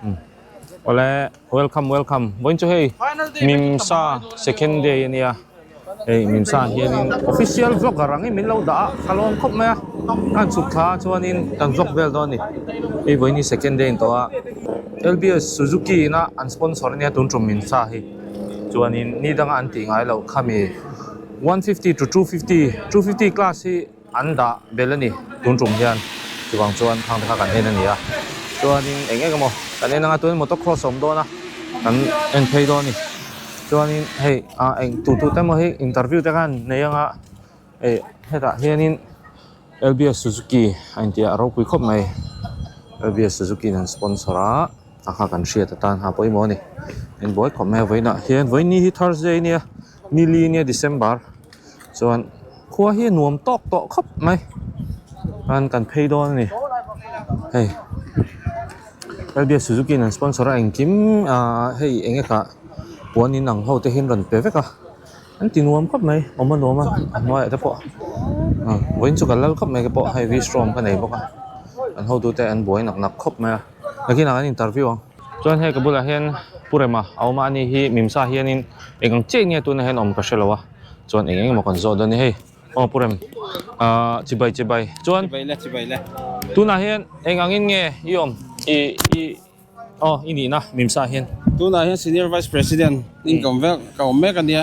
Awle welcome welcome vawiin chu hei Mimsa second day ania hei Mimsa hianin official vlogger angin min lo dah a ka lawm khawp mai a ka han chhuk thla a chuanin kan vlog vel dawn a ni hei vawiin hi second day a ni tawh a L_B_S Suzuki ina an sponsor ania tun tum Mimsa hi chuanin ni danga an tih ngai loh khami 150 to 250 250 class hi. An dah bel a ni tun tum hian chuvang chuan khang te kha kan en a ni a chuanin eng eng emaw kan en anga chuan motor cross a awm dawn a kan en phei dawn a ni chuanin hei ah eng tu tu te emaw hi interview te khan nei anga hei hetah hianin L_B_S Suzuki a inti a a ropui khawp mai L_B_S Suzuki in an sponsor a a kha kan hriat atan kha pawimawh a ni in buai khawp mai a vawiinah hian vawiin ni hi Thursday a nia nili nia December. Chuan khua hi a nuam tawk tawh khawp mai chuan kan phei dawn a ni hei L_B_S Suzuki in an sponsor a engkim ah hei eng nge kah puan in ang ho te hi an rawn pe vek a an ti nuam khawp mai awm a nuam a a hnuaiah te pawh ah vawiin chu ka lal khawp mai te pawh hei v strong ka nei bawk a an hotute an buai nak nak khawp mai a nakinah an interview ang. Chuan hei ka bulah hian Pu Rema a awm a ani hi Mimsa hianin eng ang chiah nge tunah hian awm ka hrelo a chuan eng eng emaw kan zawh dawn a ni hei aw Pu Rem ahh chibai chibai chuan Chibai le chibai le tunah hian eng angin nge i awm i i aw i nihna Mimsa hian. Tunah hian Senior Vice President in ka awm vel ka awm mek a nia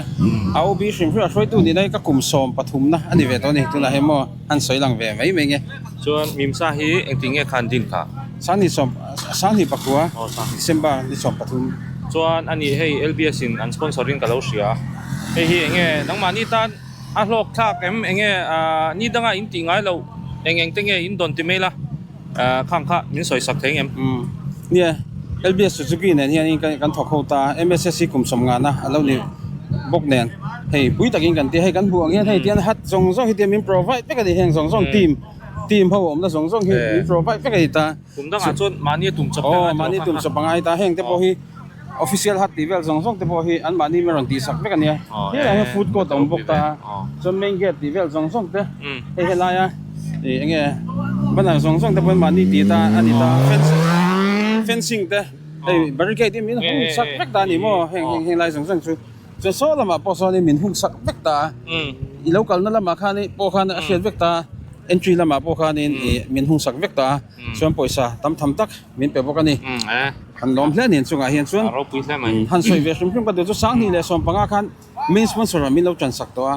a OB hrim hrim a hruaitu nihna hi ka kum sawm pathumna a ni ve tawh a ni tunah hian maw an sawi lang ve mai mai nge. Chuan Mimsa hi engtin nge khan din kha? Sanghnih sawm Sanghnih pakua December ni 13. Chuan ani hei LBS in an sponsor in ka lo hria hei hi enge nangmahni tan a hlawk thlak em enge ni danga in tih ngai loh eng eng te nge in dawn ti mai la khang kha min sawi sak thei ngem. Nia LBS Suzuki nen hian in kan thawk ho ta MSSC kum sawm ngana a lo ni bawk nen hei pui takin kan ti hei kan hmuh ang hian hei tian hat zawng zawng hi tian min provide vek a ni heng zawng zawng team Team ho awmna zawng zawng hi min provide vek a ni ta. Kum dangah chuan mahni a tum chawp te ngai mahni tum chawp a ngai ta. Heng te pawh hi official hut tih vel zawng zawng te pawh hi an mahni min rawn tihsak vek a nia. Helaiah hian food court a awm bawk ta. Chuan main gate tih vel zawng zawng te hei helaia ih eng nge banner zawng zawng te pawh mahni tih ta a ni ta. Fencing te hei barricade hi min hung sak vek ta a ni maw heng heng lai zawng zawng chu. Chuan saw lamah pawh sawn min hung sak vek ta a, i lo kalna lamah khan pawh khan a hriat vek ta a, entry lamah pawh khanin ih min hung sak vek ta a, chuan pawisa tam tham tak min pe bawk a ni. Han lawm hle a ni an chungah hian chuan han sawi ve hrim hrim ka duh chu 2015 khan main sponsor ah min lo tan sak tawh a,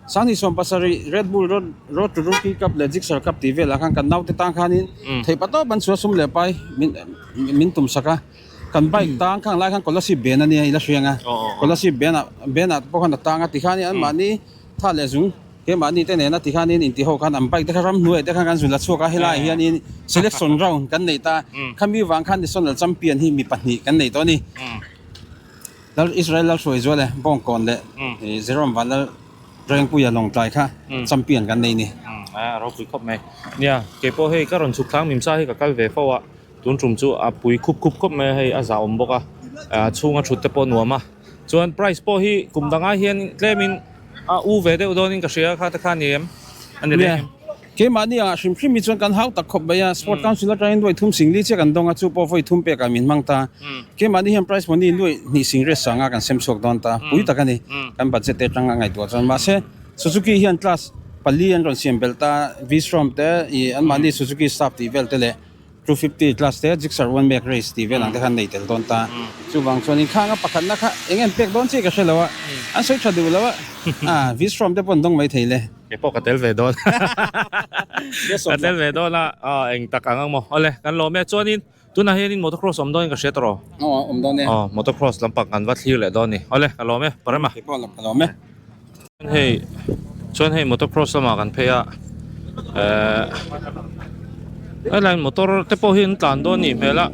2017 Red Bull Road Road to Rookie Cup leh Gixxer Cup tih velah khan kan naute tan khanin theihpatawp an chhuah sum leh pai min min tum sak a. Kan bike tang khang lai khan Kolasib ben a nia i la hriang a, Kolasib ben ah ben ah pawh khan a tang a tikhanin an mahni tha leh zung keimahni te nena tikhanin inti ho khan an bike te kha ramhnuai te khan kan zun la chhuak a helaiah hianin selection round kan nei ta khami vang khan national champion hi mi pahnih kan nei tawh a ni. Lal Israel Lalhruai Zual leh Bawngkawn leh Jerome Vanlal Rengpuia Lawngtlai kha champion kan nei a ni. A ropui khawp mai. Nia keipawh hei ka rawn chhuk thlang Mimsa hi ka kal ve fo a. Tun tum chu a pui khup khup khawp mai a hei a zah awm bawk a ah chhunga thut te pawh a nuam a chuan price pawh hi kum dangah hian tlemin a u ve deuh dawnin ka hria kha te kha a ni em a ni reng em. Keimahni angah hrim hrim hi chuan kan hau tak khawp mai a sport council atangin nuai thum sing li chiah kan dawng a chu pawh vawi thum pekah min hmang ta keimahni hian price money nuai hnih sing riat sanga kan sem chhuak dawn ta pui tak a ni kan budget te atanga ngaihtuah chuan mahse Suzuki hian class pali an rawn siam belh ta V-Strom te ih anmahni Suzuki staff tih vel te leh 250 class te Gixxer one make race tih vel ang te khan nei tel dawn ta. Chuvang chuanin khang a pakhatna kha eng em pek dawn chiah ka hre lo a, an sawi tha duh lo a, ah V-Strom te pawh an dawng mai thei le. Kei pawh ka tel ve dawn. Ka tel ve dawn a, aw eng tak ang ang maw. Awle kan lawm e. Chuanin tunah hianin motocross awm dawnin ka hria tawh rawh. Aw awm dawn e. Aw motocross lampang kan va thlir leh dawn ni. Awle ka lawm e Parema. Kei pawh ka lawm e. Hei chuan hei motocross lamah kan phei a ehh helai motor te pawh hi an tlan dawn anih hmel a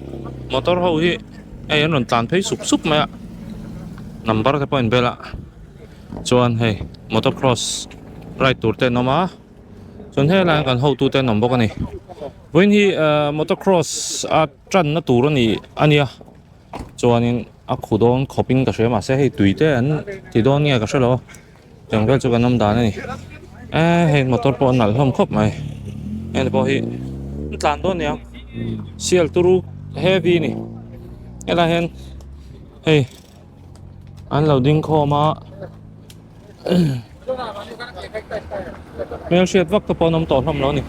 motor ho hi hei an rawn tlan phei sup sup mai a number te pawh a inbel a chuan hei motocross ride tur te an awm a chuan helai ah kan hotu te an awm bawk a ni vawiin hi ehh motocross a tanna tur a ni a nia. Chuanin a khu dawn khawpin ka hria mahse hei tui te an ti dawn nge ka hre lo a tiang vel chu kan awm dan a ni eh hei motor pawh a nalh hlawm khawp mai heng te pawh hi an tlan dawn aniang sial turu heavy a ni. Helai hian hei an lo ding khawm a hmelhriat vak te pawh an awm tawh hlawm lo a ni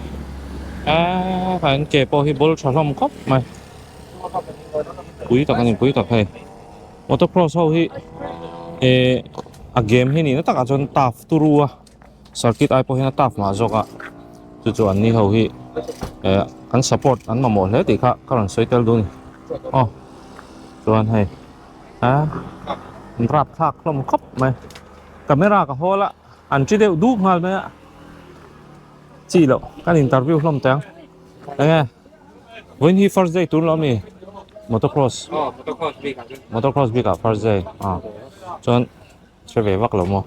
aaa an ke pawh hi ball tha hlawm khawp mai pui tak a ni pui tak hei motocross ho hi eh a game hi nihna takah chuan tough turu a circuit ai pawh hian a tough mah zawk a chu chu an ni ho hi eh kan support an mamawh hle tih kha ka rawn sawi tel duh a ni aw chuan hei a an rap thlak hlawm khawp mai camera ka hawl a an chi deuh dup nghal mai a chi loh kan interview hlawm teh ang enge vawiin hi first day tur lo ami motocross motocross bik ah first day ah chuan Hre ve vak lo maw?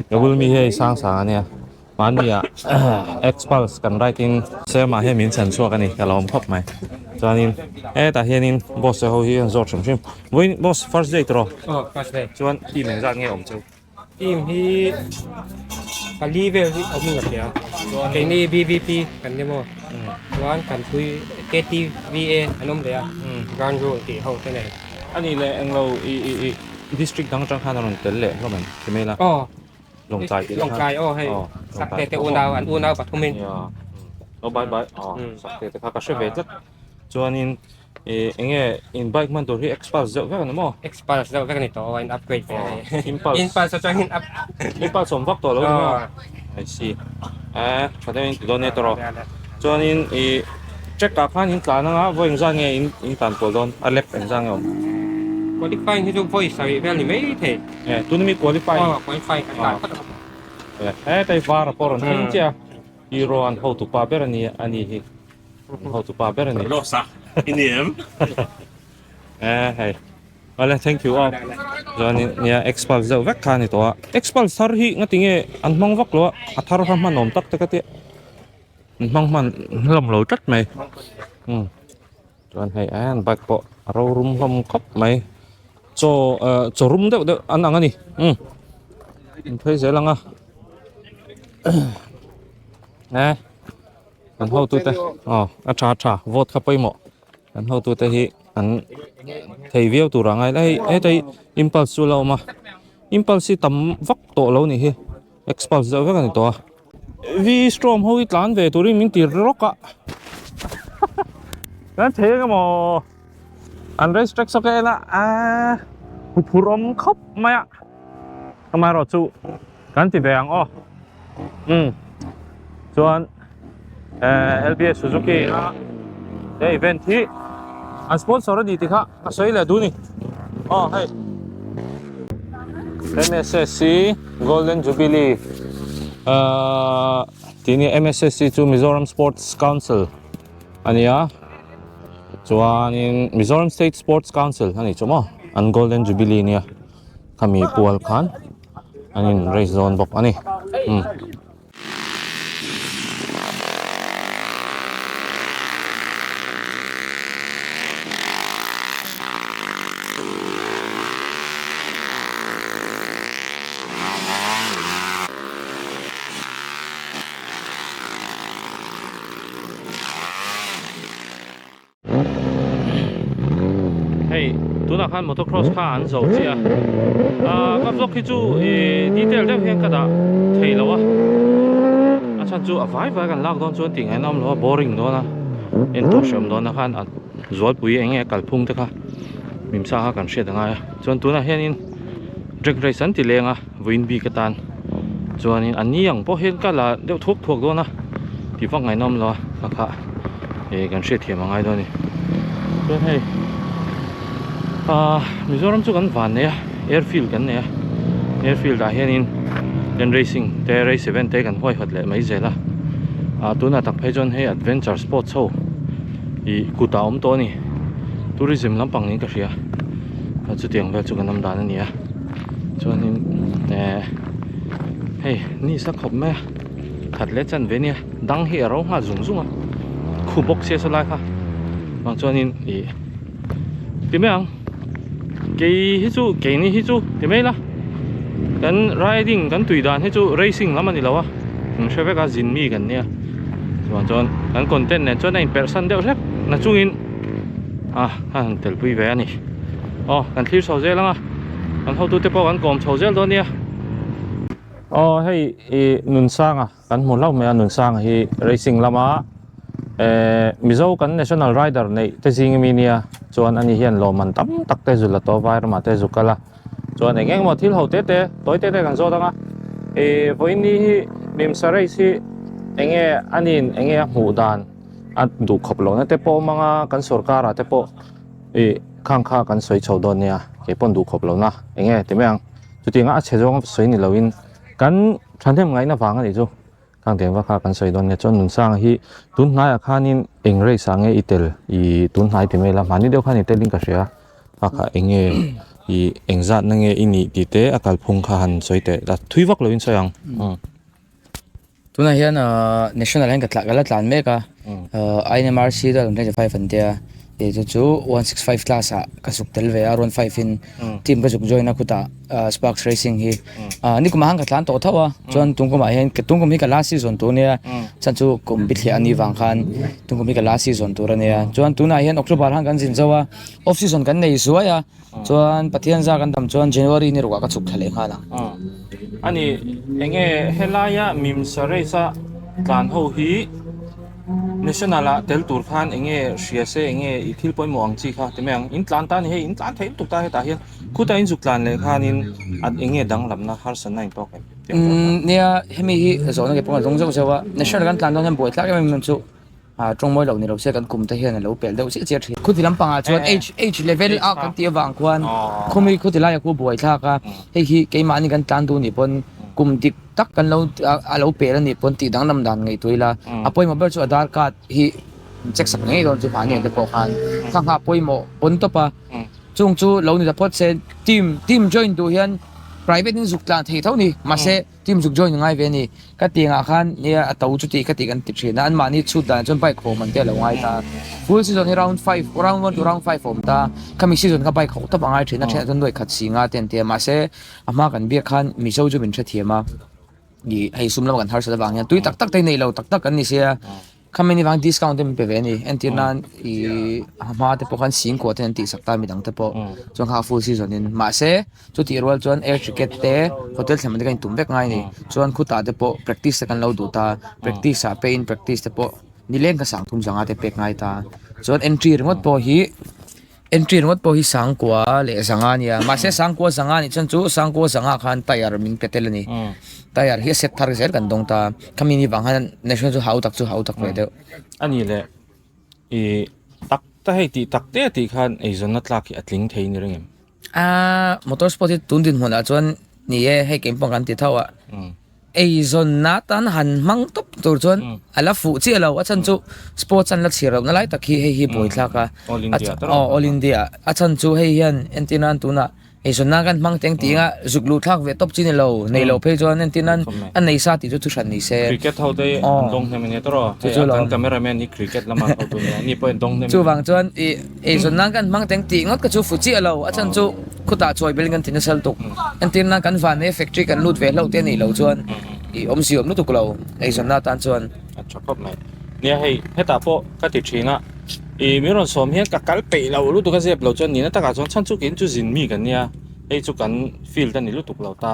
Ka bul mi hi sang sang a nia. Mahni ah Xpulse kan ride in Sema hian min chhan chhuak a ni ka lawm khawp mai. Chuanin hetah hianin boss te ho hi an zawt hrim hrim. Vawiin boss first day tawh rawh. Aw first day. Chuan team engzat nge awm cheu? Team hi pali vel hi awm in ka hria. Keini BVP kan ni maw? Chuan kan pui KTVA an awm leh a. Ground rule tih ho te nen. A nih leh englo i i i district dang atang khan a rawn tel leh hlawm em ti mai la. Aw. Lawngtlai tih Lawngtlai aw hei Sakte te unau an unau pathum in. Ya. Aw bye bye. Aw Sakte te kha ka hre ve tlat. Chuanin i enge in bike hman tur hi Xpulse deuh vek a ni maw? Xpulse deuh vek a ni tawh a in upgrade ve a ni. Impulse. Impulse atangin up. Impulse awm vak tawh lo ni maw? I see. Eh tha deuhin ti dawn nia tawh rawh. Chuanin i track ah khan in tlan anga vawi engzat nge in in tlan kual dawn a lap engzat nge awm? Qualifying hi chu vawi sarih vel ni mai thei. Eh tuna mi qualifying. Aw qualifying kan tlan phawt ang. Eh hetai var a pawh rawn thleng chiah a hero an hotu pa ber a ni a ni hi an hotu pa ber a ni. Losa i ni em? Eh hei. Awle thank you aw. Chuanin nia Xpulse deuh vek kha a ni tawh a. Xpulse thar hi nga tinge an hmang vak lo a, a thar kha hman awm tak te ka tia. An hmang hman hlawm lo tlat mai. Umm chuan hei an bike pawh a ro rum hlawm khawp mai. Chaw eh chaw rum deuh deuh an ang a ni. Umm an phei zel ang a. Eh an hotute aw a tha a tha vote kha pawimawh. An hotute hi an thei viau tur a ngai hei heta hi impulse chu a la awm a impulse hi tam vak tawh lo nih hi expulse deuh vek a ni tawh a v storm ho hi tlan ve turin min ti rawk a kan thei eng emaw an race track saw ka en a aaa huphurh awm khawp mai a amaherawhchu kan ti ve ang aw umm chuan eh L_B_S Suzuki a he event hi an sponsor a ni tih kha a sawi leh duh a ni aw hei M_S_S_C Golden Jubilee ahh tih nia M_S_S_C chu Mizoram Sports Council a ni a chuanin Mizoram State Sports Council a ni chu maw an Golden Jubilee nia khami pual khan. an in race dawn bawk a ni umm. Hei tunah khan motocross kha an zo chiah a ah ka vlog hi chu ih detail deuh hian ka dah thei lo a a chhan chu a vai vai kan lak dawn chuan tih ngaihna awm lo a boring dawn a en tawh hreawm dawn a khan a zualpui eng nge kalphung te kha mimsa kha kan hriat angai a chuan tunah hianin drag race an ti leng a vawiin bik atan chuanin a ni ang pawh hian ka la deuh thuak thuak dawn a tih vak ngaihna awm lo a kha kha ih kan hriatthiam a ngai dawn a ni chuan hei ahh Mizoram chu kan van nei a airfield kan nei a airfield ah hianin land racing te race event te kan huaihawt leh mai zel a ah tunah tak phei chuan hei adventure sports ho ih kut ah a awm tawh a ni tourism lampang niin ka hria chutiang vel chu kan awm dan a ni a. Chuanin eh hei ni sa khawp mai a khat leh chan ve nia dang hi a ro nghal zung zung a khu bawk sia saw lai kha vang chuanin ih ti mai ang kei hi chu keini hi chu ti mai la kan riding kan tui dan hi chu racing lam a ni lo a kan hre vek a zin mi kan nia chuvang chuan kan content nen chuan a inperh san deuh hlek na chungin. A a han tel pui ve a ni. Aw kan thlir chho zel ang a, kan hotute pawh kan kawm chho zel dawn nia. Aw hei ih Nunsanga kan hmu hlauh mai a, Nunsanga hi racing lama eh Mizo kan national rider neih te zing ami nia chuan ani hian lawmman tam tak te zu la tawh vai ramah te zu kal a. Chuan eng eng emaw thil ho te te tawi te te kan zawt ang a, ih vawiin ni hi Mimsa race hi eng nge a nin eng nge a hmuh dan a duh khawp lohna te pawh awm ang a, kan sorkar ah te pawh ih khang kha kan sawi chho dawn nia, kei pawn duh khawp lohna eng nge ti mai ang, chutiang a a chhe zawng sawi ni loin kan thahnem ngaihna vang a nih chu. Khang teng vak kha kan sawi dawn nia chuan Nunsanga hi tun hnaiah khanin eng race ah nge i tel i tun hnai ti mai la mahni deuh khan i telin ka hria a kha eng nge i eng zat na nge i nih tih te a kalphung kha han sawi teh la thui vak loin sawi ang. Tunah hian national hian ka tla ka la tlan mek a INMRC 2025 an tia Tih chu chu 165 class ah ka zuk tel ve a 15 in team ka zuk join a khutah Sparks Racing hi nikum ah khan ka tlan tawh tho a chuan tung kum ah hian tung kum hi ka last season tur ania chhan chu kum bithliah a nih vang khan tung kum hi ka last season tur ania chuan tunah hian October khan kan zin zo a off season kan nei zuai a chuan Pathian zar kan dam chuan January ni ruah ka chhuk thla leh nghal ang. Ani enge helaia Mimsa race a tlan ho hi National ah tel tur khan eng nge hria se eng nge i thil pawimawh ang chi kha ti mai ang in tlan ta a ni hei in tlan theih lutuk ta hetah hian khutah in zuk tlan leh khanin an eng nge danglamna harsatna in tawk em tih ang zawk kha. Nia hemi hi zawhna ke pawh a zawng zeuh zeuh a National kan tlan dawn hian buai thlak em em chu a tawng mawi lo ni lo se kan kum te hian a lo pel deuh chiah chiah thin. Khuti lampangah chuan H H level a kan tih avang khuan khawmi khuti laiah khu buai thlak a hei hi keimahni kan tlan duh nih pawn kum dik tak kan lo a lo pel a nih pawn tih danglam dan ngaihtuah ila a pawimawh ber chu Aadhaar card hi check sak ngei dawn chu mahni te pawh khan kha nghah pawimawh pawn tawp a chung chu lo ni ta phawt se team team join duh hian private in zuk tlan thei tho ni mahse team zuk join ngai ve a ni ka tiang ah khan nia a to chu tih ka tih kan ti thin a an mahni chhut dan chuan bike haw man te a lo ngai ta full season hi round five round one to round five a awm ta khami season kha bike ho tawp a ngai thin a thenah chuan nuai khat si nga te an ti a mahse A hma kan biak khan Mizo chu min hrethiam a, ih hei sum lama kan harsat avang hian tui tak tak te hi nei lo tak tak kan ni sia, khami ni vang discount te min pe ve a ni, entir nan ih a hma te pawh khan singkua te an tihsak ta midang te pawh chuan kha a full season in mahse chutih rual chuan air ticket te hotel thlen te kan intum vek ngai a ni, chuan khutah te pawh practice te kan lo duh ta, practice ah pay in practice te pawh nileng ka sang thum zanga te pek ngai ta, chuan entry ringawt pawh hi. Entry ringawt pawh hi sangkua leh zanga a nia mahse sangkua zanga anih chuan chu sangkua zanga khan tyre min pe tel a ni tyre hi a set thar zel kan dawng ta khami ni vang khan national chu hau tak chu hau tak ve deuh. A ni leh ih tak ta hei tih tak te tih khan eizawnna tlak hi a tling thei ni reng em? Aaa motor sport hi tun dinhmunah chuan ni e hei keimah kan ti tho a. Eizawnna tan han hmang tawp tur chuan a la fuh chiah lo a chhan chu sports an la chhir lohna lai tak hi hei hi buaithlak a aw all India a chhan chu hei hian entir nan tunah eizawnna kan hmang teng tih anga zuk luh thlak ve tawp chi ni lo nei lo phei chuan entir nan a nei sa tih chu thu hran ni se cricket ho te an dawng hnem ania tawh rawh hei kan camera man hi cricket lama ho tu nia ni pawh an dawng hnem chuvang chuan ih eizawnna kan hmang teng tih ngawt kha chu fuh chiah lo a chhan chu Khutah chawi belin kan ti nasa lutuk. Entirna kan van e factory kan lut ve hlauh te anih loh chuan ih awmzia awm lutuk lo eizawnna atan chuan. A tha khawp mai. Nia hei hetah pawh ka ti thin a, ih min rawn sawm hian ka kal peih lo lutuk a zep lo chuan nihna takah chuan chhan chu kein chu zin mi kan nia, hei chu kan field a ni lutuk lo ta.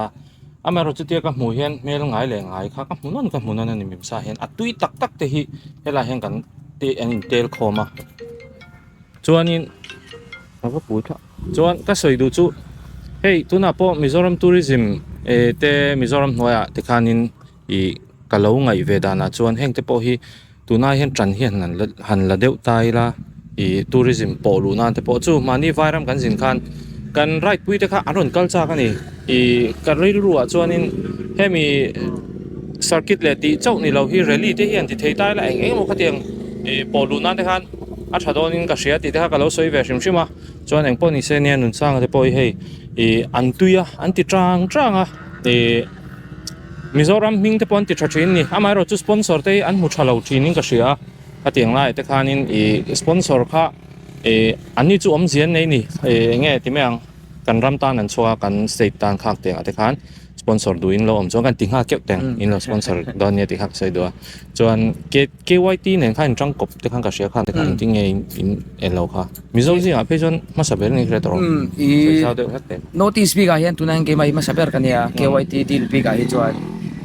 Amaherawhchu chutia ka hmuh hian hmel ngai leh ngai kha ka hmu nawn ka hmu nawn a ni mimsa hian a tui tak tak te hi helaiah hian kan te an intel khawm a. Chuanin a va pui thla chuan ka sawi duh chu hei tunah pawh Mizoram tourism eh te Mizoram hnuaiah te khanin ih ka lo ngaih ve danah chuan heng te pawh hi tunah hian tan hian han la han la deuh ta ila ih tourism pawh luh nan te pawh chu mahni vairam kan zin khan kan ride pui te kha an rawn kal chak a ni ih ka rilru ah chuanin hemi circuit leh tih chauh ni lo hi rally te hian ti thei ta ila eng eng emaw khatiang ih pawh luh nan te khan a tha dawnin ka hria tih te kha ka lo sawi ve hrim hrim a chuan eng pawh ni se nia nunchanga te pawh hi hei ih an tui a an ti tang tang a ih Mizoram hming te pawh an ti tha thin a ni amaherawh chu sponsor te hi an hmu tha lo thin in ka hria a khatiang laiah te khanin ih sponsor kha ih an ni chu awmzia an nei a ni ih eng nge ti mai ang kan ram tan an chhuak a kan state tan khak tih ang ah te khan. Sponsor duh in lo awm chuan kan ti nghal keuh teng in lo sponsor dawn nia tih kha ka sawi duh a. Chuan K KYT nen khan in tangkawp te khan ka hria khan te khan engtin nge in in en lo kha. Mizo zingah phei chuan hmasa ber ni hre tawh rawh. Sawi zau deuh hlek teh. Notice bikah hian tunah hian keimah hi hmasa ber ka nia KYT deal bikah hi chuan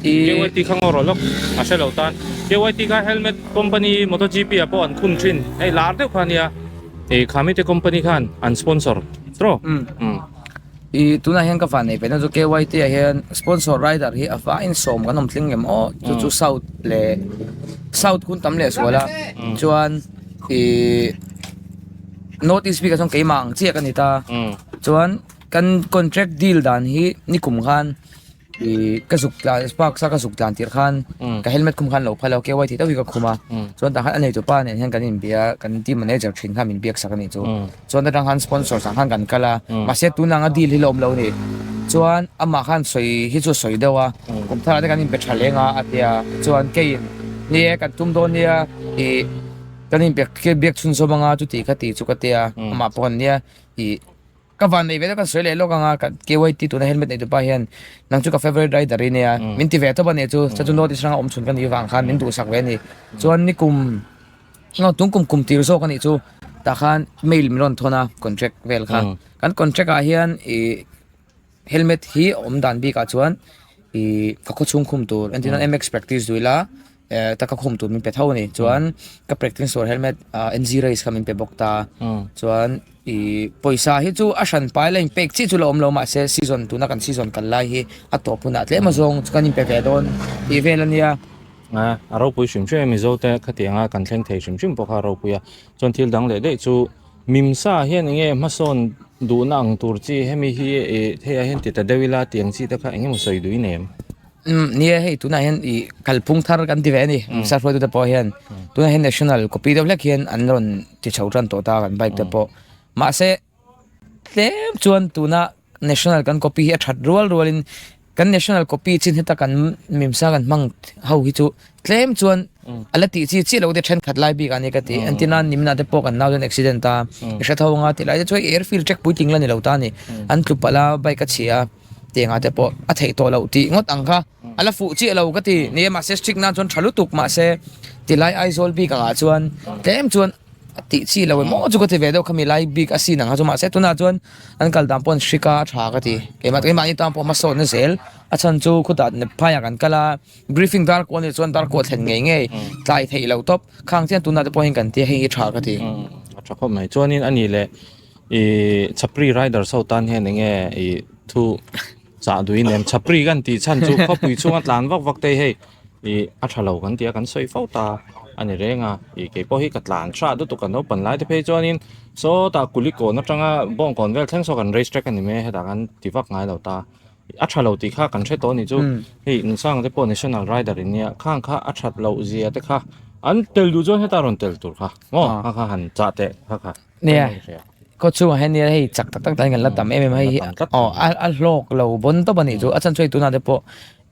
i. KYT kha ngaw rawh lawk a hre lo tan. KYT kha helmet company MotoGP ah pawh an khum thin hei lar deuh kha nia. Ih khami te company khan an sponsor tawh. I tunah hian ka van nei ve na chu KYT ah hian sponsor rider hi a vaiin sawm kan awm tling em aw chu chu south leh south hun tam leh sual a chuan ih north east bikah chuan keimah ang chiah ka ni ta chuan kan contract deal dan hi nikum khan Ih ka zuk tlan sparks a ka zuk tlan tirh khan ka helmet khum khan lo phal lo KYT deuh hi ka khum a chuan tah khan a nei tupa nen hian kan inbia kan team manager thin khan min biak sak a nih chu chuan atang khan sponsors ang khan kan kal a mahse tun anga deal hi la awm lo a ni chuan amah khan sawi hi chu a sawi deuh a kum tharah te kan inbe tha leng a a tia chuan keiin ni e kan tum dawn nia ih kan inbiak biak chhunzawm anga chuti kha tih chu ka tia amah pawh an nia ih. Ka van nei ve deuh kan sawi leh lawk anga ka KYT tuna helmet nei tupa hian nang chu ka favourite rider i nia min ti ve tawp a nih chu chuan chu North East ranga awm chhun ka nih vang khan min duhsak ve a ni chuan nikum no tung kum kum tir zawk a nih chu tah khan mail min rawn thawn a contract vel kha kan contract ah hian ih helmet hi a awm dan bik ah chuan ih ka khawchhung khum tur entirna MX practice duh ila Eh taka khum tur min pe tho a ni chuan ka practice tur helmet ah NG race kha min pe bawk ta chuan ih pawisa hi chu a hran pai la in pek chiah chu la awm lo mahse season tuna kan season kal lai hi a tawp hunah tlem azawng chu kan inpe ve dawn tih vel a nia. A ropui hrim hrim a Mizo te khatianga kan thleng thei hrim hrim pawh kha a ropui a chuan thil dang leh daih chu Mimsa hian enge hmasawn duhna ang tur chi hemi hi ih hei ah hian ti ta deuh ila tih ang chi te kha engemaw sawi duh i nei em? Umm nia hei tunah hian ih kalphung thar kan ti ve a ni sir hruaitute pawh hian tunah hian national copy deuh hlek hian an rawn ti chho tan tawh ta kan bike te pawh mahse tlem chuan tuna national kan copy hi a that rual rualin kan national copy chin heta kan mimsa kan hmang ho hi chu tlem chuan a la tih chi chiah lo te thenkhat lai bik a ni ka ti entir nan nimna te pawh kan nau chuan accident a i hre tho anga ti lai te chuan airfield track puitling la ni lo ta a ni an tlu palh a bike a chhia a. Tiangah te pawh a theih tawh loh tih ngawt ang kha a la fuh chiah lo ka ti. Ni e mahse strict nan chuan tha lutuk mahse tilai Aizawl bik angah chuan tlem chuan a tih chi lo emaw chu ka ti ve deuh khami lai bik a sin ang kha chu mahse tunah chuan an kal dan pawh an strict a a tha ka ti. Keimah keimahni tan pawh hmasawnna zel a chhan chu khutah phaiah kan kal a briefing dar kual nih chuan dar kual thlen ngei ngei tlai theih loh tawp khang chian tunah te pawh hian kan tia hei hi tha ka ti. A tha khawp mai chuanin a nih leh Ih Chapri riders ho tan hian enge ih thu chah duhin em Chapri kan tih chhan chu khawpui chhunga tlan vak vak te hei ih a tha lo kan ti a kan sawi fo ta a ni reng a ih kei pawh hi ka tlan tha dutuk kan naupang lai te phei chuanin sawtah kulikawn atanga bawngkawn vel thleng saw kan race track a ni mai a hetah kan ti vak ngai lo ta a tha lo tih kha kan hre tawh a nih chu hei Nunsanga te pawh national rider in nia khang kha a that loh zia te kha an tel duh chuan heta rawn tel tur kha maw kha kha han chah teh kha kha. Nia, khaw chhungah hian nia hei chak tak tak tan kan la tam em em a hei hi aw a a hlawk lo bawn tawp a nih chu a chhan chu hei tunah te pawh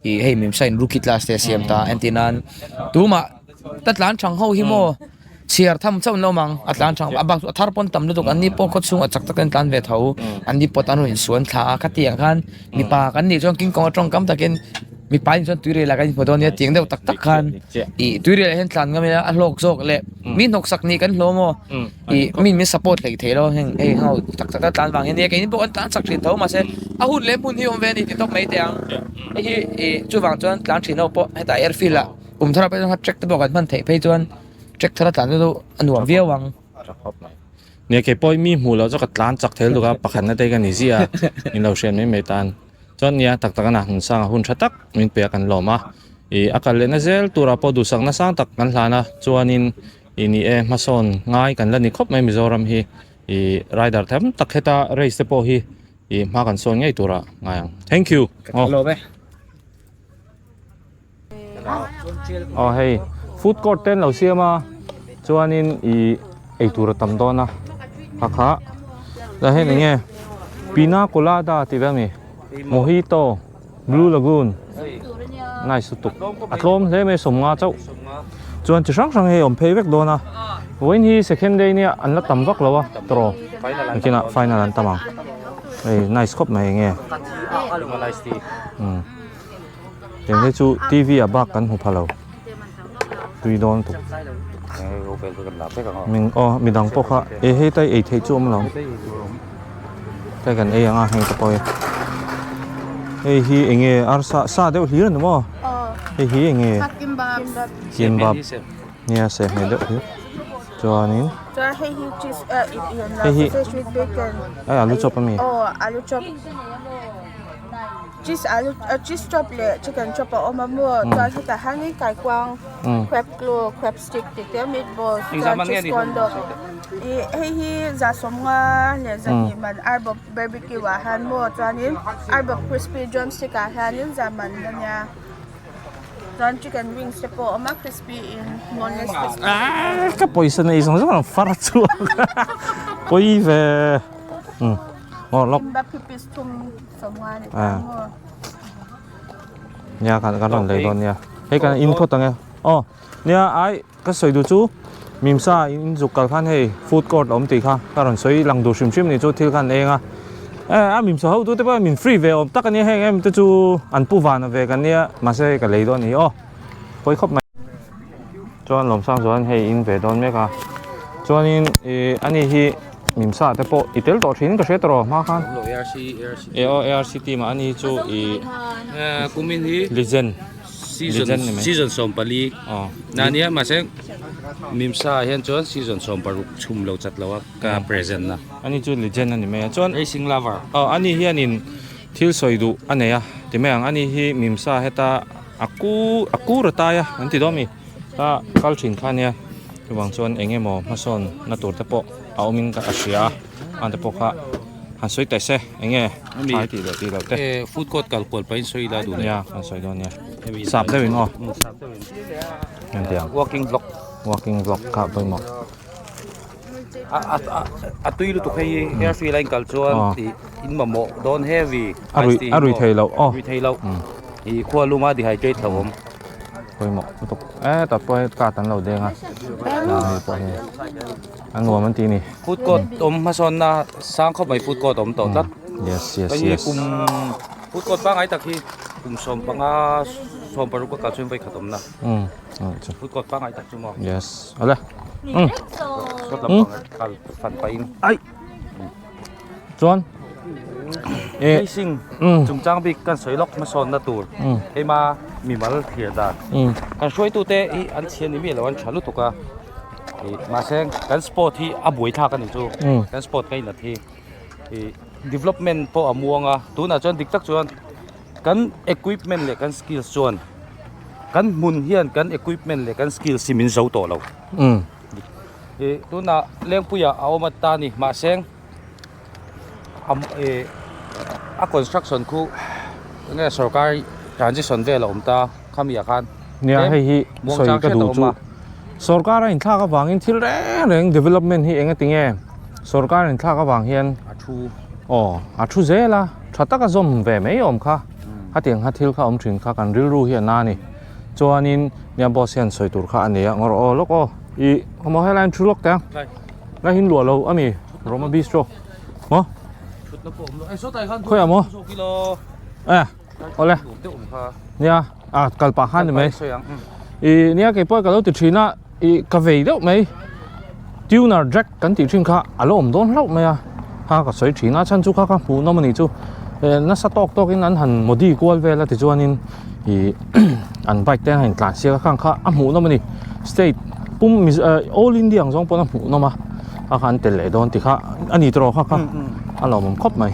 ih hei mimsa in rookie class te a siam ta entir nan tumah ta tlan thang ho hi maw chhiar tham chauh an lo awm ang a tlan thang a bak chu a thar pawn tam lutuk an ni pawh khaw chhungah chak tak in tlan ve tho an ni pawh tan hun insuan thla a khatiang khan mipa kan nih chuan king kawng atawng kam takin mipa in chuan tuirel ah kan inhmu dawn nia tiang deuh tak tak khan ih tuirel ah hian tlan ngam ila a hlawk zawk leh mi hnawksak nih kan hlawm aw ih mi min support hlei thei lo heng hei ho tak tak a tlan vang hian nia keini pawh kan tlan chak thin tho mahse a hun leh hmun hi awm ve a ni ti tawp mai teh ang hei hi ih chuvang chuan tlan thin ho pawh hetah airfield ah kum thar ah phei chuan track te pawh kan hman theih phei chuan track thar a tlan chu a nuam viau ang. Nia kei pawh mi hmuh loh chu ka tlan chak thei lutuk a pakhatna te ka ni ziah a in lo hriat mai mai tan chuan nia tak tak a na hun sang a hun tha tak min pe a kan lawm a ih a kal lehna zel turah pawh duhsakna sang tak kan hlan a chuanin ih ni e hmasawn ngai kan la ni khawp mai Mizoram hi ih rider tam tak heta race te pawh hi ih hma kan sawn ngei turah ngai ang thank you aw. Aw hei food court te an lo siam a chuanin ih eitur a tam dawn a a kha tah hian eng nge pina colada tih vel a ni mojito blue lagoon nice lutuk a tlawm hle mai sawmnga chauh chuan chi hrang hrang hei a awm phei vek dawn a vawiin hi second day nia an la tam vak lo a tawh nakinah final an tam ang hei nice khawp mai eng nge umm. Tiang te chu TV ah bak kan hmu pha lo. Tui dawn tuk. Min aw midang pawh kha e hei tai ei theih chu awm lo. Tai kan ei ang a heng te pawh hi. Hei hi enge arsa sa deuh hlir a ni maw? Hei hi enge? Kimbap. Nia sehhmeh deuh hlir. Chuanin. Chuan hei hi cheese Hei hi sausage with bacon. Ai alu chop a mi? Aw alu chop. Cheese alu cheese chop leh chicken chop a awm a maw chuan hetah hianin kaikuang crab claw crab stick tih te meatballs chuan cheese corn dog ih hei hi za sawmnga leh zahnih man arbawp barbecue ah hian maw chuanin arbawp crispy drumstick ah hianin za man a nia chuan chicken wings te pawh a awm a crispy in boneless crispy ka pawisa nei zawng zawng a rawn far chhuak pawi ve aw lawk. Nia kan kan rawn lei dawn nia hei kan in phawt ang e aw nia ai ka sawi duh chu mimsa in zuk kal khan hei food court a awm tih kha ka rawn sawi lang duh hrim hrim ni chu thil khan eng a e a mimsa ho tu te pawh min free ve awm tak a nia heng em te chu an pu vana ve kan nia mahse hei ka lei dawn a ni aw pawi khawp mai chuan lawmsang chuan hei in ve dawn mek a chuanin ih ani hi. Mimsa te pawh i tel tawh thin ka hre tawh rawh hma khan. ARC ARC. E aw ARC team ah ani chu i kumin hi legend season season 14 aw na nia mahse Mimsa ah hian chuan season 16 chhum lo chat lo a ka present na. Ani chu legend ani mai a chuan racing lover. Aw ani hianin thil sawi duh a nei a ti mai ang ani hi Mimsa heta a ku a kur a tai a an ti dawn mi ta kal thin kha ania chuvang chuan eng emaw hmasawn na tur te pawh a awmin ka hria a an te pawh kha han sawi teh se eng nge thlai tih leh tih loh te food court kal kual pahin sawi ila duh nia kan sawi dawn nia sap deuh in aw engtiang walking vlog walking vlog kha pawimawh a tui lutuk hei hi air free line kal chuan tih in mamawh dawn heavy a rui a rui thei loh aw rui thei loh ih khua luma dehydrate hlauhawm pawimawh lutuk e tah pawh hei card an lo deng a hei pawh hi a nuam an ti a ni food court awm hmasawnna sang khawp mai food court awm tawh tlat yes yes hei hi yes kum food court pangngai tak hi kum sawmpanga sawmparuk a kal chuan vawikhat awmna food court pangngai tak chu maw yes awle sawt lampang kal fan pahin ai chuan racing chungchang bik kan sawi lawk hmasawnna tur hei ma mimal thlir dan kan hruaitute hi an chhia ni miah lo an tha lutuk a ih mahse kan sport hi a buai thlak a ni chu kan sport ka inat hi ih development pawh a muang a tunah chuan dik tak chuan kan equipment leh kan skills chuan kan hmun hian kan equipment leh kan skills hi min zo tawh lo. Ih tunah Lengpuiah a awm a ta a ni mahse ih a construction khu enge sorkar transition vel a awm ta khami ah khan Nia hei hi sawi ka duh chu sorkar a inthlak avangin thil reng reng development hi eng atinge sorkar a inthlak avang hian a thu aw a thu zel a tha taka zawm ve mai awm kha hetiang kha thil kha awm thin kha kan rilru hi a na a ni. Chuanin nia boss hian sawi tur kha a nei a ngawr aw lawk aw ih maw helai an thu lawk teh ang lai hin luah lo a mi Roma bistro maw khawiah maw e awle nia a kal pah khan ni mai ih nia kei pawh ka lo ti thin a ih ka vei deuh mai tuner jack kan tih thin kha a lo awm dawn hlauh mai a kha ka sawi thin a chhan chu kha kha hmuh nawm a nih chu eh nasa tawk tawk in an han modi kual vel a tichuanin ih an bike te an han intlan siak a khang kha a hmuh nawm a ni state pum all India ang zawng pawn a hmuh nawm a kha kha an tel leh dawn tih kha a ni tawh kha kha a lawmawm khawp mai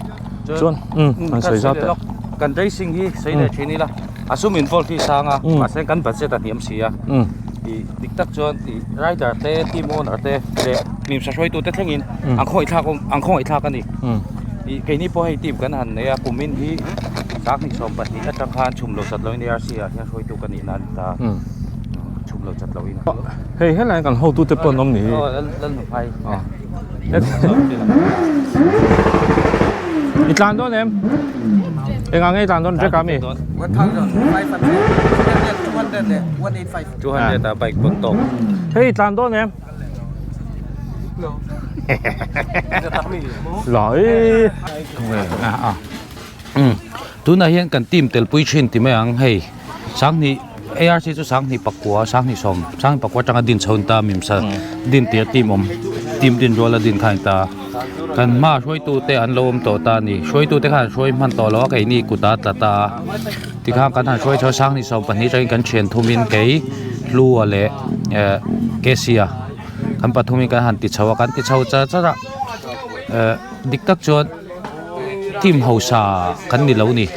chuan umm an sawi zau teh kan racing hi sawi leh thin ila a sum involve hi sang a mahse kan budget a hniam si a ih dik tak chuan ih rider te team owner te leh mimsa hruaitu te thlengin an khawngaih thlak awm an khawngaih thlak a ni ih keini pawh hei team kan han nei a kumin hi sanghnih 12 atang khan chhum lo chat loin ARC ah hian hruaitu ka nih nan ta chhum lo chat loin hei helai kan hotu te pawh an awm ni hi aw lal nuphai I tlan dawn em? Engah nge i tlan dawn Jack a mi? 1500 leh 185. 200 a bike pawn tawk. Hei i tlan dawn em? Lai. Tunah hian kan team telpui thin ti mai ang hei. Sanghnih ARC chu sanghnih pakua sanghnih sawm sanghnih pakua atanga din chho ta mimsa din tir team awm team din rual a din kha a ni ta kan hma hruaitu te an lo awm tawh ta a ni hruaitu te khan an hruai hman tawh lo a keini kut a tla ta a tikhan kan han hruai chho a sanghnih sawm pahnih atangin kan thian thumin kei Hlua leh eh Kesia kan pathumin kan han ti chho a kan ti chho char char a eh dik tak chuan. Team hausa kan ni lo ni.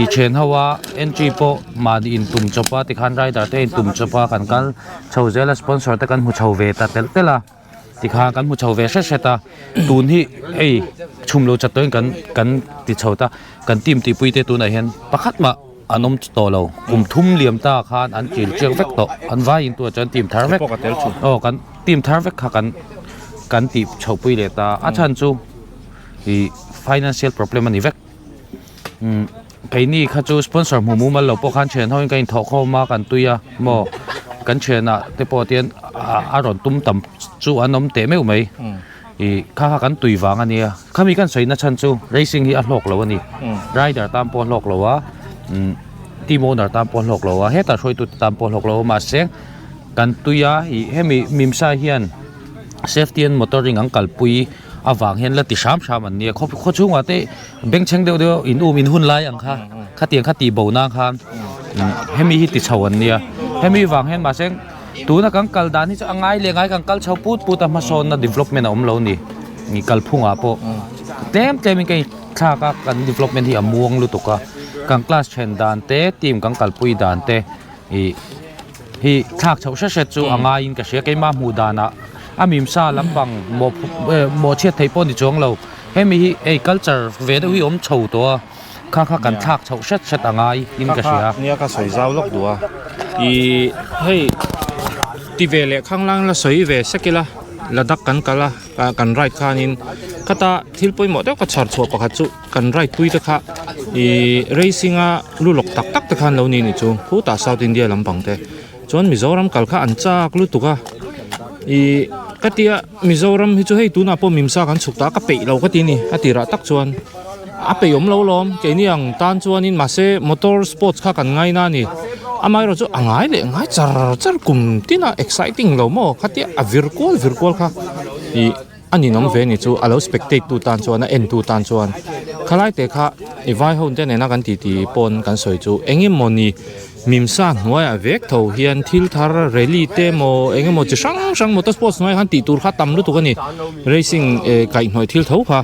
I then ho a entry pawh mahni in tum chawp a tikhan rider te in tum chawp a kan kal chho zel a sponsor te kan hmu chho ve ta telh telh a tikhan kan hmu chho ve hret hret a tun hi hei chhum lo chat tawhin kan kan ti chho ta kan team tihpui te tunah hian pakhat mah an awm tawh lo kum thum liam ta khan an chil chiak vek tawh an vai in tunah chuan team thar vek aw kan team thar vek kha kan kan tih chhoh pui leh ta a chhan chu. Ih financial problem a ni vek umm keini kha chu sponsor hmu mumal lo pawh khan thian ho in kan inthawh khawm a kan tui a maw kan thianah te pawh tian a rawn tum tam chu an awm teh meuh mai ih kha kha kan tui vang a nia khami kan sawi na chhan chu racing hi a hlawk lo a ni rider tan pawh a hlawk lo a umm team owner tan pawh a hlawk lo a hetah hruaitu te tan pawh a hlawk lo a mahse kan tui a ih hemi mimsa hian safety and motoring an kalpui. Avang hian la ti hram hram an nia khaw khaw chhungah te bengchheng deuh deuh in um in hun lai ang kha khatiang kha tih bo nan khan hemi hi ti chho an nia hemi vang hian mahse tuna kan kal dan hi chu a ngai leh ngai kan kal chho put put a hmasawnna development a awm lo ni ni kalphungah pawh tlem tlem in ka in thlak a kan development hi a muang lutuk a kan class then dan te team kan kalpui dan te ih. Hi thlak chhoh hret hret chu a ngaiin ka hria keimah hmuh danah a mimsa lampang maw maw chhiat theih pawh ni chuang lo hemi hi hei culture ve deuh hi awm chho tawh a kha kha kan thlak chhoh hret hret a ngai in ka hria. Nia ka sawi zau lawk duh a ih hei ti ve leh khanglang la sawi ve sek ila Ladakh kan kal a kan ride khanin khata thil pawimawh deuh ka chhar chhuah pakhat chu. Kan ride pui te kha ih racing a lu lawk tak tak te khan lo ni nih chu khutah south india lampang te chuan mizoram kal kha an chak lutuk a ih ka tia mizoram hi chu hei tunah pawh mimsa kan chhuk ta a ka peih lo ka ti a ni a tirah tak chuan a peih awm lo lawm keini ang tan chuanin mahse motor sports kha kan ngai na a ni amaherawh chu a ngai leh ngai char char kum tin a exciting lo maw khatia a vir kual vir kual kha ih. A ninawm ve ni chu a lo spectate tu tan chuan a en tu tan chuan khalai te kha i vai ho te nena kan titi pawn kan sawi chu eng emaw ni mimsa hnuaiah vek tho hian thil thar rally te emaw eng emaw chi hrang hrang motor sports hnuaiah khan tih tur kha tam lutuk a ni racing eh kaihhnawih thil tho kha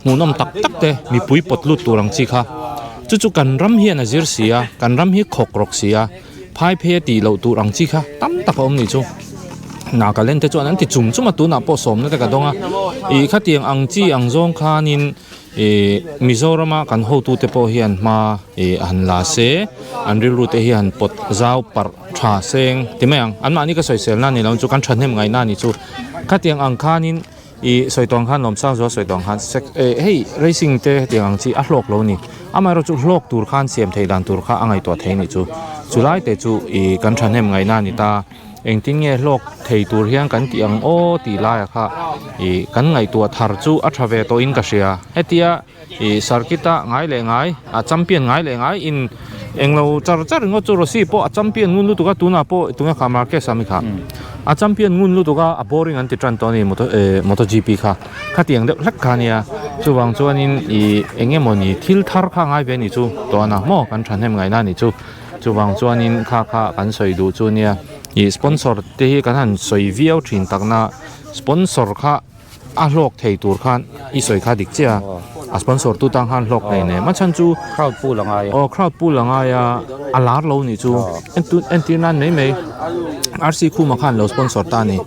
hmuhnawm tak tak te mipui pawt lut tur ang chi kha chu chu kan ram hian a zir si a kan ram hi khawk rawk si a. Phai phei a tih loh tur ang chi kha tam tak a awm nih chu. Nagaland te chuan an ti chum chum a tunah pawh sawmna te ka dawng a. Ih khatiang ang chi ang zawng khanin ih Mizorama kan hotute pawh hian hma ih han la se an rilru te hi han pawt zau parh tha seng ti mai ang. Anmahni ka sawisel na ni lo chu kan thahnem ngaihna a ni chu. Khatiang ang khanin Ih sawi tawng khan Lawmsang zual sawi tawng khan sek eh hei racing te hetiang ang chi a hlawk lo ni amaherawh chu hlawk tur khan siam theih dan tur kha a ngaihtuah thei nih chu chulai te chu ih kan thahnem ngaihna a ni ta engtin nge hlawk thei tur hian kan tih ang aw tih laiah kha ih kan ngaihtuah thar chu a tha ve tawhin ka hria hetia Ih circuit a ngai leh ngai a champion ngai leh ngai in englo char char ringawt chu Rossi pawh a champion ngun lutuk a tunah pawh tunge kha Marquez a mi kha a champion ngun lutuk a a boring an ti tan tawh a ni moto eh moto gp kha khatiang deuh hlek kha a nia chuvang chuanin ih eng emawni thil thar kha ngai ve a nih chu tawh a na maw kan thahnem ngaihna a nih chu chuvang chuanin kha kha kan sawi duh chu nia ih sponsor te hi kan han sawi viau thin takna sponsor kha. A hlawk thei tur khan i sawi kha dik chiah a, a sponsor tu tang khan hlawk nei nem a chhan chu Crowd pool a ngai a. Aw crowd pool a ngai a, a lar lo nih chu entir nan mai mai RC Khuma khan lo sponsor ta a ni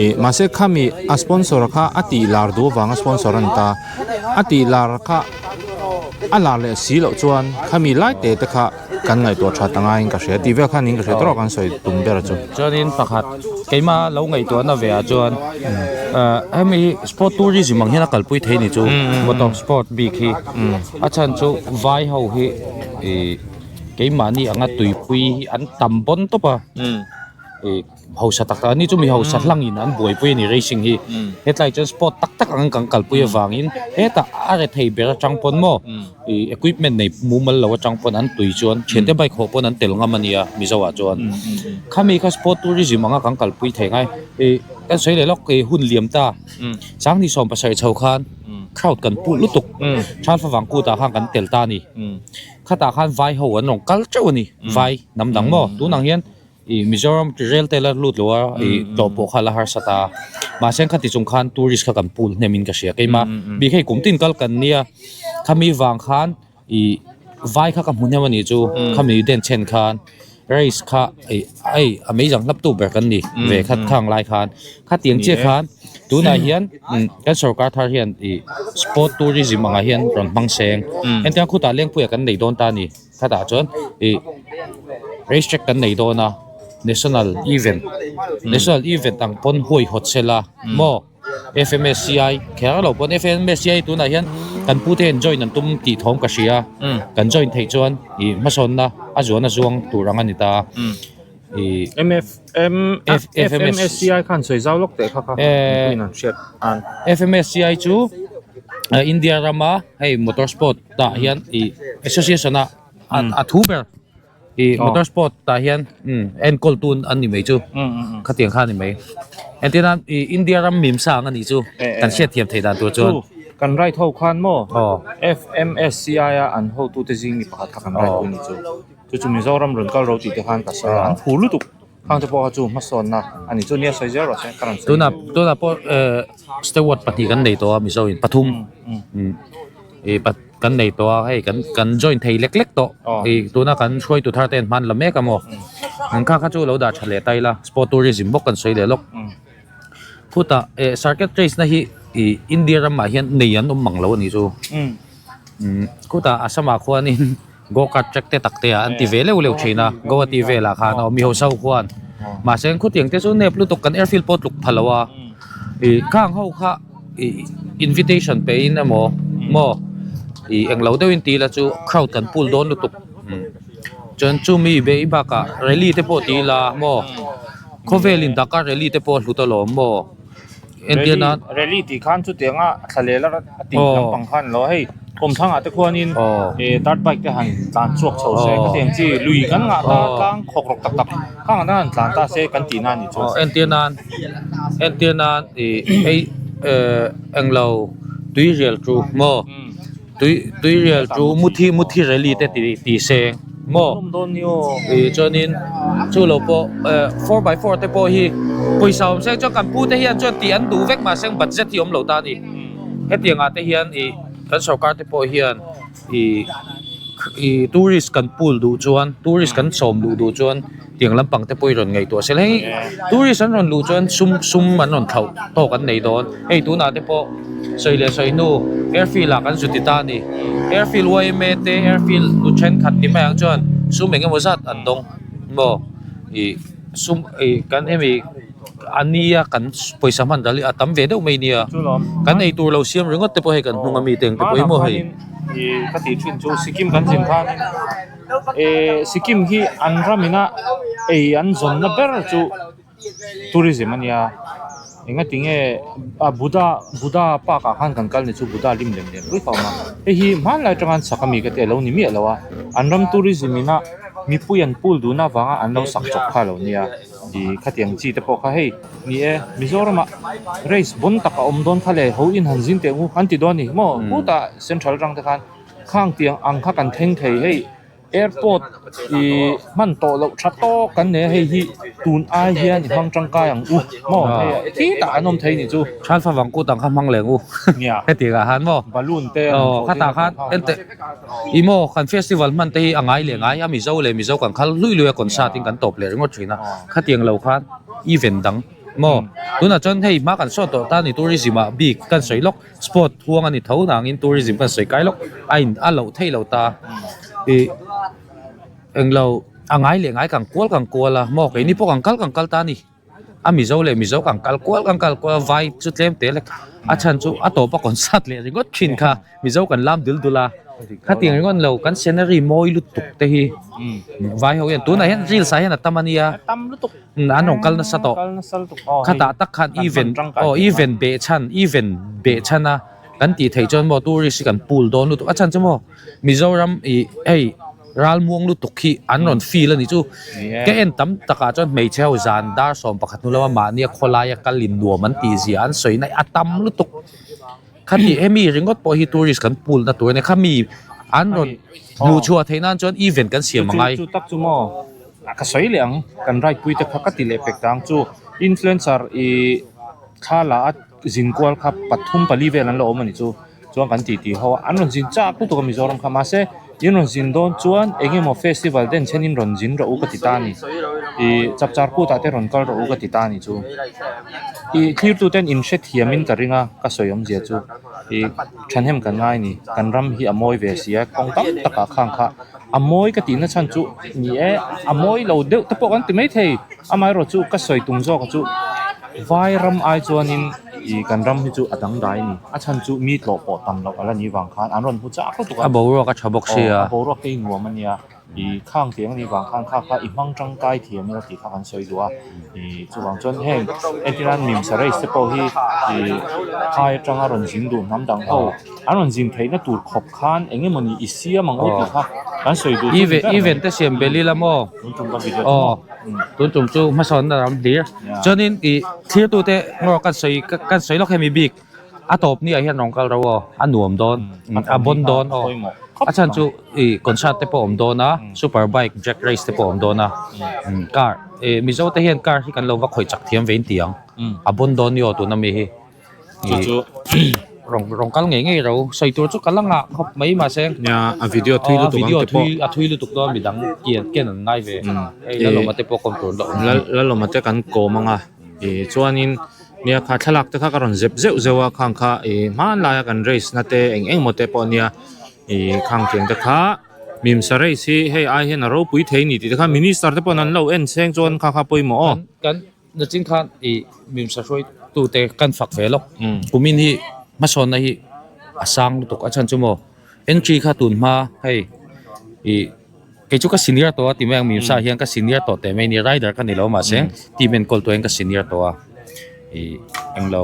ih mahse khami a sponsor kha a tih lar duh avanga sponsor a ni ta, a tih lar kha a lar leh si loh chuan khami lai te te kha Kan ngaihtuah tha ta ngaiin ka hria tih vel khan in ka hria tawrh kan sawi tum ber chu. Chuanin pakhat keima lo ngaihtuahna ve ah chuan hemi hi sport tourism ang hian a kalpui thei ni chu motor sport bik hi a chhan chu vai ho hi ih keimahni anga tuipui hi an tam bawn tawp a ih. Hausa tak tak an ni chu mi hausa hlangin an buaipui a ni racing hi hetlai chuan sport tak tak ang kan kalpui avangin hetah a re thei ber atang pawn maw ih equipment nei mumal lo atang pawn an tui chuan thiante bike hawh pawn an tel ngam a nia Mizo ah chuan khami kha sport tourism anga kan kalpui thei ngai ih kan sawi leh lawk ih hun liam ta Sanghnih 70 chho khan crowd kan put lutuk Thalfa Vangkut ah khan kan tel ta a ni khatah khan vai ho an rawn kal teuh a ni vai hnam dang maw tunang hian. Ih Mizoram rail te la lut lo a ih tlawh pawh kha la harsa ta a mahse khati chung khan tourist kha kan pul hnem in ka hria keimah bik hei kum tin kal kan nia khami vang khan ih vai kha ka hmu hnem anih chu khami den chhen khan race kha ih hei a meizang hlap tu ber kan ni ve khat khang lai khan khatiang chiah khan tunah hian kan sorkar thar hian ih sport tourism angah hian rawn hmang seng entirna khutah Lengpuia kan nei dawn ta a ni. Khatah chuan ih race track kan nei dawn a national event national event ang pawn huai hawt sela maw F_M_S_C_I kher lo pawn F_M_S_C_I tunah hian kan pu te hian join an tum tih thawm ka hria kan join theih chuan ih hmasawnna a zuan a zuang tur ang a ni ta ih F_M_S_C_I khan sawi zau lawk teh kha kha F_M_S_C_I chu India rama hei motor sport. tah hian ih association a a thu ber ih motor sport tah hian enkawl tu an ni mai chu khatiang kha a ni mai entir nan ih India ram mim sang a nih chu kan hriat thiam theih dan tur chuan kan right ho khan maw F_M_S_C_I a an hotu te zing mi pakhat kha kan right pui a ni chu chu chu Mizoram rawn kal ro tih te khan ka sawi a an phu lutuk khang te pawh kha chu hmasawnna a ni chu nia sawi zel rawh se ka rawn sawi tunah tunah pawh steward pahnih kan nei tawh a Mizo in pathum. Ih pat kan nei tawh a hei kan kan join thei lek lek tawh ih tuna kan hruaitu thar te an hman la mek a maw an kha kha chu lo dah tha leh ta ila sport tourism bawk kan sawi leh lawk khutah eh circuit race na hi ih India ramah hian nei an awm mang lo a nih chu umm khutah Assam ah khuanin go kart track te tak te ah an ti ve leuh leuh thin a Guwahati velah khan aw mi hausa ho khuan mahse khutiang te chu nep lutuk kan airfield pawh tluk pha lo a ih khang ho kha. Ih invitation pe in emaw maw ih englo deuhin ti ila chu crowd kan pul dawn lutuk chuan chumi bei bakah rally te pawh ti ila maw khawvel in Dakar rally te pawh a hlut alawm maw entir nan rally tih khan chutiang a thla leh la a tih lampang khan lo hei kawmthlang ah te khuanin ih dirt bike te han tlan chhuak chho se khatiang chi lui kan ngah ta tlang khawk rawk tak tak khang ah han tlan ta se kan tih na a nih chu entir nan. Entir nan ih hei eh englo tui rial chu maw tui tui rial chu muthi muthi rally te tih tih seng maw ih chuanin chu lo pawh eh 4x4 te pawh hi pawisa awm seng chuan kan pu te hian chuan tih an duh vek mahse budget hi awm lo ta a ni hetiang ah te hian ih kan sorkar te pawh hian ih ih tourist kan pool duh chuan tourist kan sawm luh duh chuan. Tiang lampang te pawh i rawn ngaihtuah sel hei tourist an rawn luh chuan sum sum an rawn thlauh tawk an nei dawn hei tunah te pawh sawi leh sawi hnu airfield ah kan zu ti ta a ni airfield yma te airfield nu thenkhat ti mai ang chuan sum eng emaw zat an dawng maw ih sum ih kan hemi a nia kan pawisa hman ral hi a tam ve deuh mai nia kan ei tur lo siam ringawt te pawh hei kan hnung ami te ang te pawh hi maw hei. Ka tih thin chu Sikkim kan zin khanin. Eh Sikkim hi an ram ina ei an zawnna ber chu tourism a nia engati nge a Buddha Buddha park ah khan kan kal ni chu Buddha lim lem lem pui kha a awm a hei hi hmanlai atanga an sak ami ka ti a lo ni miah lo a an ram tourism ina mipui an pool dun avanga an lo sak chawp kha a lo nia ih khatiang chi te pawh kha hei ni e Mizoram ah race bawn tak a awm dawn kha le ho in han zin teh ang u an ti dawn a ni maw khutah central atang te khan. Khang tiang ang kha kan thleng thei hei airport ih hman tawh loh tha tawk kan nei a hei hi tun ai hian i hmang tangkai ang u maw hei a khitah an awm thei nih chu. Thalfa vang kut ang kha hmang leng u heti ah khan maw balloon te aw khatah khan ente ih maw kan festival hman te hi a ngai leh ngai a mizo leh mizo kan khal hlui hlui a concert in kan tawp leh ringawt thin a khatiang lo khan event dang maw tunah chuan hei hma kan sawn tawh ta ni tourism ah bik kan sawi lawk. Sport huang a ni tho nangin tourism kan sawi kai lawk a in a loh theih lo ta ih englo a ngai leh ngai kan kual kan kual a maw keini pawh kan kal kan kal ta a ni a mizo leh mizo kan kal kual kan kal kual a vai chu tlem te lek a chhan chu a tawp a concert leh ringawt thin kha mizo kan lam dul dul a. Khatiang ringawt lo kan scenery mawi lutuk te hi vai ho hian tunah hian reels ah hian a tam a nia an rawn kal nasa tawh khatah tak khan event aw event behchhan event behchhan a kan tih theih chuan maw tourist hi kan pool dawn lutuk a chhan chu maw Mizoram ih hei ralmuang lutuk hi an rawn feel a nih chu ka en tam takah chuan hmeichhe ho zan dar 11 hnu lama mahnia khawlaia kal in nuam an tih zia an sawi na a tam lutuk. Khati hemi ringawt pawh hi tourist kan pool na tur a nia khami an rawn hmuh chhuah theih nan chuan event kan siam angai. Chu tak chu maw ka sawi leh ang kan ride pui te kha ka ti leh pek ta ang chu influencer i thla la a zin kual kha pathum pali vel an la awm a ni chu chuan kan titi ho a an rawn zin chak lutuk a Mizoram kha mahse in rawn zin dawn chuan eng emaw festival den chhen in rawn zin rawh u ka ti ta a ni ih chapchar kut ah te rawn kal rawh u ka ti ta a ni chu. Ih thlirtu ten in hrethiam in ka ring a ka sawi awmzia chu ih thahnem kan ngai a ni kan ram hi a mawi ve si a kawng tam takah khang kha a mawi ka tihna chhan chu ni e a mawi lo deuh te pawh kan ti maithei amaherawh chu ka sawi tum zawk chu vai ram ai chuanin ih kan ram hi chu a dangdai a ni a chhan chu mi tlawh pawh tam loh a la nih vang khan an rawn hmu chak lutuk a a boruak a tha bawk sia a boruak te hi nuam a nia. I khang tiang anih vang khan kha kha i hmang tangkai thiam ila tih kha kan sawi duh a, ih chuvang chuan heng entirnan mimsa race te pawh hi ih phai atanga rawn zin duh hnam dang ho an rawn zin theihna tur khawp khan eng emawni i siam ang u tih kha kan sawi duh chu ni ber mai. Event te siam belh ila maw? Tun tum ka video chu maw? Tun tum chu hmasawnna ram hlir. Chuanin ih thlirtute ngaw kan sawi kan sawi lawk hemi bik. A tawp ni ah hian rawn kal ro aw, a nuam dawn, a bawn dawn aw. A chhan chu ih concert te pawh a awm dawn a, super bike drag race te pawh a awm dawn a, car ih Mizo te hian car hi kan lo va khawih chak thiam ve in ti ang, a bawn dawn ni aw tuna mi hi. Ih rawn rawn kal ngei ngei ro, sawi tur chu ka la ngah khawp mai mahse. Nia a video thui lutuk ang te pawh. A thui lutuk dawn midang kian kian an ngai ve, hei Lalawma te pawh kawm tur an la awm. Lalawma te kan kawm ang a. Ih chuanin nia kha thlalak te kha ka rawn zep zeuh zeuh a khang kha ih hmanlaia kan race na te eng eng maw te pawh ania ih khang tiang te kha mimsa race hi hei ai hian a ropui thei a ni tih te kha minister te pawhin an lo en chheng chuan kha kha pawimawh aw. Kan nachin khan ih mimsa hruaitu te kan fak ve lawk kumin hi hmasawnna hi a sang lutuk a chhan chu maw entry kha tun hma hei ih. Kei chu ka senior tawh a ti mai ang Mimsa hian ka senior tawh teh mai a ni rider ka ni lo mahse team enkawl tuah hian ka senior tawh a ih englo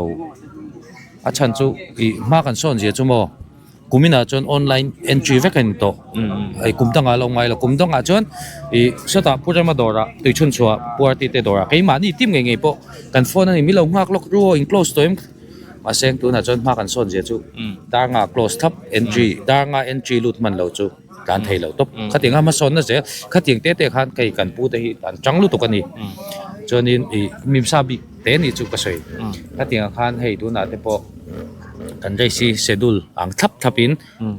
a chhan chu ih hma kan sawn zia chu maw kuminah chuan online entry vek a ni tawh ih kum dangah a lo ngai lo kum dangah chuan ih sawtah Pu Rema dawrah tuichhun chhuah Pu Arti te dawrah keimahni team ngei ngei pawh kan phone a ni milo nghak lawk ru aw in close tawh em mahse tunah chuan hma kan sawn zia chu dar nga close thlap entry dar nga entry lut hman lo chu. tlan thei lo tawp khatiang a hmasawnna zel khatiang te te khan kei kan pu te hi an chang lutuk a ni chuanin ih mimsa bik te ni chu ka sawi khatiang ah khan hei tunah te pawh kan race hi schedule ang thlap thlap in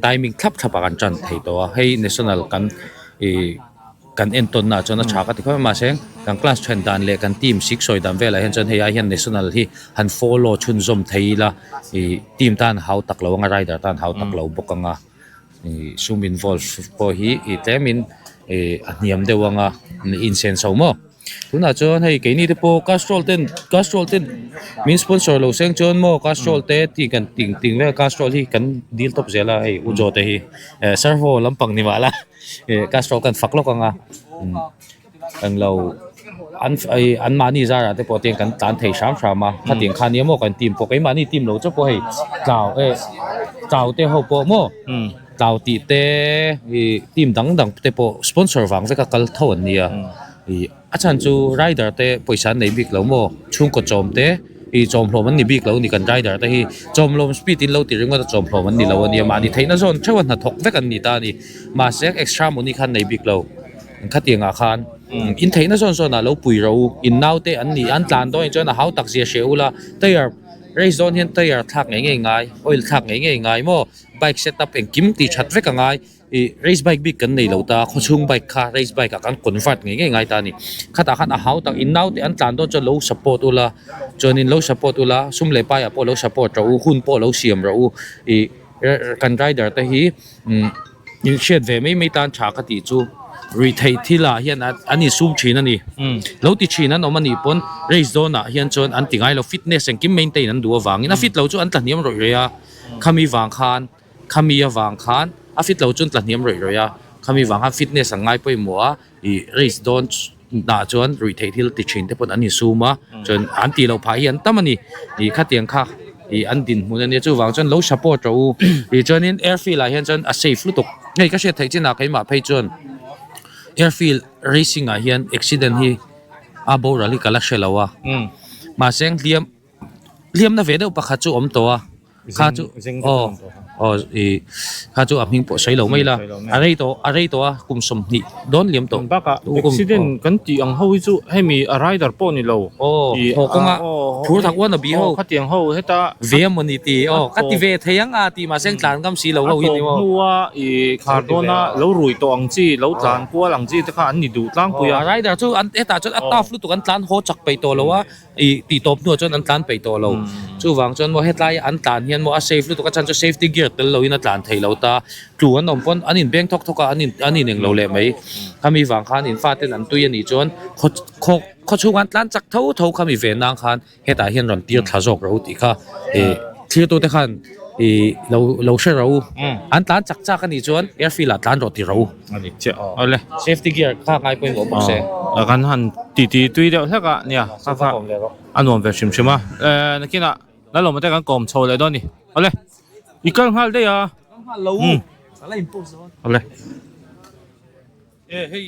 timing thlap thlap ah kan tan thei tawh a hei national kan ih kan entawn na ah chuan a tha ka ti khawp mai mahse kan class then dan leh kan team sik sawi dan velah hian chuan hei ai hian national hi han follow chhunzawm thei ila ih team tan hau tak lo anga rider tan hau tak lo bawk anga. Ih sum involve pawh hi ih tlemin ih a hniam deuh anga insen chho maw tunah chuan hei keini te pawh castrol ten castrol ten min sponsor lo seng chuan maw castrol te tih kan ting ting vel castrol hi kan dil tawp zel a hei u jaw te hi eh servo lampang ni mahla ih castrol kan fak lawk anga englo an ih an mahni zarah te pawh tiang kan tlan thei hram hram a khatiang kha nia maw kan team pawh keimahni team lo chauh pawh hei tlau eh tlau te ho pawh maw tlau tih te ih team dang dang te pawh sponsor vang veka kal tho an nia ih a chhan chu rider te pawisa an nei bik lo maw chhungkaw chawm te ih chawmhlawm an ni bik lo a ni kan rider te hi chawmhlawm speed in lo ti ringawt a chawmhlawm an ni lo a nia mahni theihna zawn theuh a hnathawk vek an ni ta a ni mahse extra money kha an nei bik lo. Khatiang ah khan in theihna zawn zawn ah lo pui ro u, in naute an ni an tlan dawn chuan a hau tak zia hre ula, tyre race dawn hian tyre thlak ngei ngei ngai, oil thlak ngei ngei ngai maw, bike set up engkim tih that vek a ngai, ih race bike bik kan nei lo ta, khawchhung bike kha race bike ah kan convert ngei ngei ngai ta a ni, khatah khan a hau tak in naute an tlan dawn chuan lo support ula, chuanin lo support ula sum leh pai ah pawh lo support rawh u, hun pawh lo siam rawh u, ih kan rider te hi umm. In hriat ve mai mai tan tha ka tih chu ruihtheih thil ah hian an insum thin a ni. Lo ti thin an awm a nih pawn race dawn ah hian chuan an ti ngai lo fitness engkim maintain an duh avangin a fit lo chu an tla hniam rawih rawih a, khami vang khan khami avang khan A fit lo chuan tla hniam rawih rawih a, khami vang khan fitness an ngai pawimawh a, ih race dawn hnah chuan ruih theih thil ti thin te pawn an insum a, chuan an tih loh phah hi an tam a ni, ih khatiang kha ih an dinhmun a nia chuvang chuan lo support rawh u, ih chuanin airfield ah hian chuan a safe lutuk, hei ka hriat theih chinah keimah phei chuan airfield racing ah hian accident hi a boral hi ka la hre lo a, mahse hliam hliamna ve deuh pakhat chu awm tawh a. Kha chu aw aw ih kha chu a hming pawh sawi lo mai la a rei tawh a rei tawh a kum 20 dawn liam tawh bakah accident kan tih ang ho hi chu hemi a rider pawh ni lo aw haw kawnga phur thak uan a bi ho khatiang ho heta ve a mawni ti aw ka ti ve thei ang a ti mahse an tlan ngam si lo ho hi ni maw hnua ih khar dawna lo rui tawh ang chi lo tlan kual ang chi te kha an ni duh tlangpui a rider chu an hetah chuan a tough lutuk an tlan haw chak peih tawh lo a. Ih tih tawp hnuah chuan an tlan peih tawh lo. Chuvang chuan maw hetlai an tlan hian maw a safe lutuk a chhan chu safety gear tel loin a tlan thei lo ta. Tlu an awm pawn an inbeng thawk thawk a an in an ineng lo leh mai. Khami vang khan in faten an tui a nih chuan khaw khaw khaw chhungah an tlan chak tho tho khami ve nang khan hetah hian rawn tir thla zawk ro tih kha ih thirtute khan ih lo lo hre ro. An tlan chak chak a nih chuan airfield ah tlan rawh ti ro. A dik chiah awle. Safety gear kha ngai pawimawh bawk se. Kan han ti ti tui deuh hlek a nia kha kha a nuam ve hrim hrim a nakinah Lalawma te kan kawm chho leh dawn a ni awle i kal nghal daih a. Kal nghal lo. Awle. E hei.